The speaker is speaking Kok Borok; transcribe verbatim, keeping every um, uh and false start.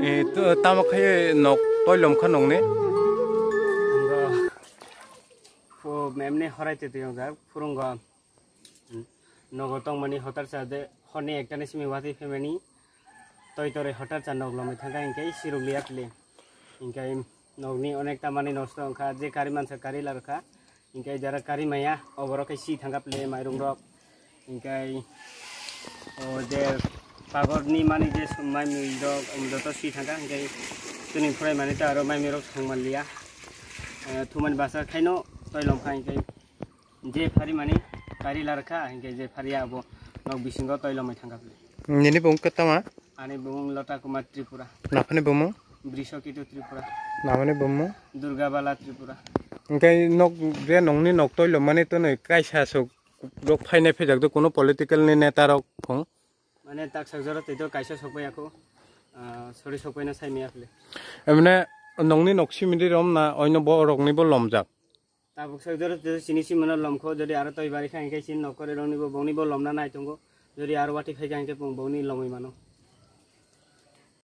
Eh, to-, tamo khe nok toilom kha nokni? Ang o mem ni horai te tiyong jak, phurung go. Nogo tongmani hotar cha de, honi ekta ni simi wati family. Toi tore hotar cha nok lomwi thangkha, hinkhe siruk liya pili. Hinkhe nokni onek ta mani nosto wngkha, je kari mansa kari larkha. Hinkhe jara kari maya, oborok khe si thangkha pili mairung rok. Hinkhe o je pagor ni mani je sumai mui rok, um, joto si thangkha. Hinkhe chini phwrai mani ta aro mai mui rok song manliya. Eh, thumani basa khaino toilom kha hinkhe. Je phari mani kari larkha, hinkhe je phari abo nok bisingo toilomwi thangkha pili. Nini bung kwtama? Ani bung Lota Kumar Tripura. Naphani bumung? Brishokitu Tripura. Namani bumung? Durga Bala Tripura. Hinkhe nok je nokni nok toilomani twnwi kaisa sok rok phainai phaijakdo, kuno political ni neta rok phung? Mane tak sak jora tei to kaisa sokpai ako, ah, sori sokpai na sai maya pili. Emne nokni nok simidi rom na oino bo rokni bo lomjak? Tabuk sak jora tei to chini simano lomkho, jodi aro toi bari kha hinkhe chini nokore rokni bo bongni bo lomna nai tongo, jodi aro wati phai kha hinkhe bong bongni lomwi mano.